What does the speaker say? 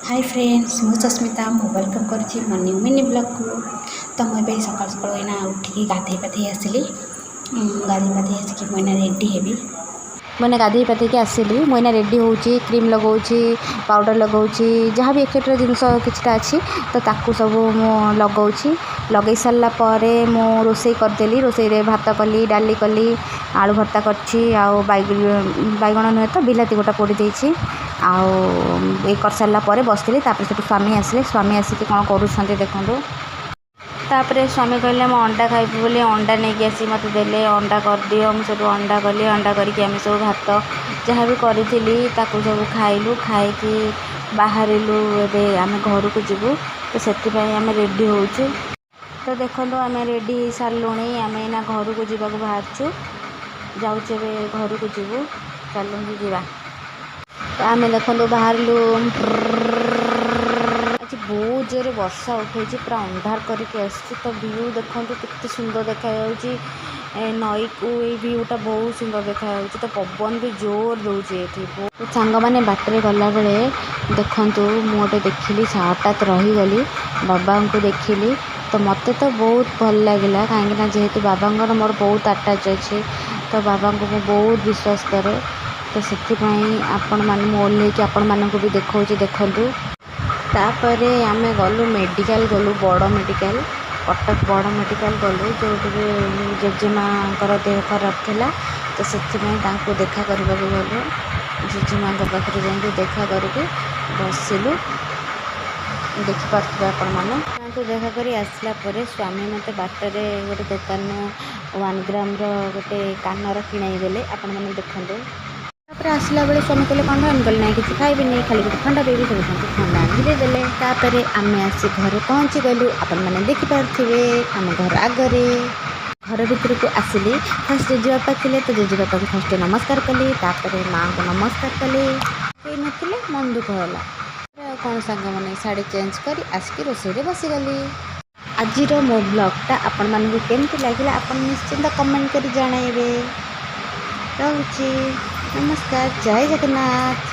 High friends, ମୁଁ ସସ୍ମିତା। ମୁଁ welcome କରୁଛି ମୋ ନ୍ୟୁ ମିନି ବ୍ଲଗ୍କୁ। ତ ମୁଁ ଏବେ ସକାଳୁ ସକାଳୁ ଏଇନା ଉଠିକି ଗାଧେଇ ପାଧେଇ ଆସିଲି। ଗାଧେଇ ପାଧେଇ ଆସିକି ମୁଁ ଏଇନା ରେଡ଼ି ହେବି। ମୁଁ ଏଇନା ଗାଧେଇ ପାଧେଇକି ଆସିଲି। ମୁଁ ଏଇନା ରେଡ଼ି ହେଉଛି, କ୍ରିମ୍ ଲଗାଉଛି, ପାଉଡ଼ର ଲଗାଉଛି, ଯାହା ବି ଏକ୍ସେଟ୍ରା ଜିନିଷ କିଛିଟା ଅଛି, ତ ତାକୁ ସବୁ ମୁଁ ଲଗାଉଛି। ଲଗାଇ ସାରିଲା ପରେ ମୁଁ ରୋଷେଇ କରିଦେଲି। ରୋଷେଇରେ ଭାତ କଲି, ଡାଲି କଲି, ଆଳୁ ଭର୍ତ୍ତା କରିଛି ଆଉ ବାଇଗଣ ନୁହେଁ ତ ବିଲାତି ଗୋଟା ପୋଡ଼ି ଦେଇଛି। ଆଉ ଇଏ କରିସାରିଲା ପରେ ବସିଥିଲି। ତାପରେ ସେଠୁ ସ୍ୱାମୀ ଆସିଲେ। ସ୍ୱାମୀ ଆସିକି କ'ଣ କରୁଛନ୍ତି ଦେଖନ୍ତୁ। ତାପରେ ସ୍ୱାମୀ କହିଲେ ମୁଁ ଅଣ୍ଡା ଖାଇବି ବୋଲି, ଅଣ୍ଡା ନେଇକି ଆସି ମୋତେ ଦେଲେ, ଅଣ୍ଡା କରିଦିଅ। ମୁଁ ସେଠୁ ଅଣ୍ଡା କଲି। ଅଣ୍ଡା କରିକି ଆମେ ସବୁ ଭାତ ଯାହା ବି କରିଥିଲି ତାକୁ ସବୁ ଖାଇଲୁ। ଖାଇକି ବାହାରିଲୁ। ଏବେ ଆମେ ଘରକୁ ଯିବୁ, ତ ସେଥିପାଇଁ ଆମେ ରେଡ଼ି ହେଉଛୁ। ତ ଦେଖନ୍ତୁ, ଆମେ ରେଡ଼ି ହେଇସାରିଲୁଣି। ଆମେ ଏଇନା ଘରକୁ ଯିବାକୁ ବାହାରିଛୁ। ଯାଉଛୁ, ଏବେ ଘରକୁ ଯିବୁ। ଚାଲନ୍ତୁ ଯିବା। ତ ଆମେ ଦେଖନ୍ତୁ ବାହାରିଲୁ। ଆଜି ବହୁତ ଜୋରେ ବର୍ଷା ଉଠେଇଛି, ପୁରା ଅନ୍ଧାର କରିକି ଆସିଛି। ତ ଭିଉ ଦେଖନ୍ତୁ କେତେ ସୁନ୍ଦର ଦେଖାଯାଉଛି। ଏ ନଈକୁ ଏଇ ଭିଉଟା ବହୁତ ସୁନ୍ଦର ଦେଖାଯାଉଛି। ତ ପବନ ବି ଜୋର ଦେଉଛି ଏଠି। ସାଙ୍ଗମାନେ, ବାଟରେ ଗଲାବେଳେ ଦେଖନ୍ତୁ ମୁଁ ଗୋଟେ ଦେଖିଲି, ହଠାତ୍ ରହିଗଲି। ବାବାଙ୍କୁ ଦେଖିଲି ତ ମୋତେ ତ ବହୁତ ଭଲ ଲାଗିଲା, କାହିଁକିନା ଯେହେତୁ ବାବାଙ୍କର ମୋର ବହୁତ ଆଟାଚ୍ ଅଛି, ତ ବାବାଙ୍କୁ ମୁଁ ବହୁତ ବିଶ୍ୱାସ କରେ। ତ ସେଥିପାଇଁ ଆପଣମାନେ, ମୁଁ ଓହ୍ଲେଇକି ଆପଣମାନଙ୍କୁ ବି ଦେଖାଉଛି, ଦେଖନ୍ତୁ। ତାପରେ ଆମେ ଗଲୁ, ମେଡ଼ିକାଲ ଗଲୁ, ବଡ଼ ମେଡ଼ିକାଲ, କଟକ ବଡ଼ ମେଡ଼ିକାଲ ଗଲୁ, ଯେଉଁଠିକି ଜେଜେମାଙ୍କର ଦେହ ଖରାପ ଥିଲା। ତ ସେଥିପାଇଁ ତାଙ୍କୁ ଦେଖା କରିବାକୁ ଗଲୁ। ଜେଜେମାଙ୍କ ପାଖରେ ଯାଇକି ଦେଖା କରିକି ବସିଲୁ। ଦେଖିପାରୁଥିବେ ଆପଣମାନେ। ମାଙ୍କୁ ଦେଖା କରି ଆସିଲା ପରେ ସ୍ୱାମୀ ମୋତେ ବାଟରେ ଗୋଟେ ଦୋକାନରୁ 1 ଗ୍ରାମର ଗୋଟେ କାନର କିଣାଇ ଦେଲେ। ଆପଣମାନେ ଦେଖନ୍ତୁ। ତାପରେ ଆସିଲା ବେଳେ ସ୍ୱାମୀ କହିଲେ, କ'ଣ ଖାଇବି? ମୁଁ କହିଲି, ନାଇଁ, କିଛି ଖାଇବିନି, ଖାଲି ଗୋଟେ ଥଣ୍ଡା ପିଇବି। ସେଠୁ ମୋତେ ଥଣ୍ଡା ଆଣିକି ଦେଇଦେଲେ। ତାପରେ ଆମେ ଆସି ଘରେ ପହଞ୍ଚିଗଲୁ। ଆପଣମାନେ ଦେଖିପାରୁଥିବେ ଆମ ଘର ଆଗରେ। ଘର ଭିତରକୁ ଆସିଲି, ଫାଷ୍ଟ ଜେଜେବାପା ଥିଲେ, ତ ଜେଜେବାପାଙ୍କୁ ଫାଷ୍ଟ ନମସ୍କାର କଲି। ତାପରେ ମାଆଙ୍କୁ ନମସ୍କାର କଲି। କେହି ନଥିଲେ, ମନ ଦୁଃଖ ହେଲା। ଆଉ କ'ଣ ସାଙ୍ଗମାନେ, ଶାଢ଼ୀ ଚେଞ୍ଜ କରି ଆସିକି ରୋଷେଇରେ ବସିଗଲି। ଆଜିର ମୋ ବ୍ଲଗ୍ଟା ଆପଣମାନଙ୍କୁ କେମିତି ଲାଗିଲା, ଆପଣ ନିଶ୍ଚିନ୍ତ କମେଣ୍ଟ କରି ଜଣାଇବେ। ରହୁଛି, ନମସ୍କାର, ଜୟ ଜଗନ୍ନାଥ।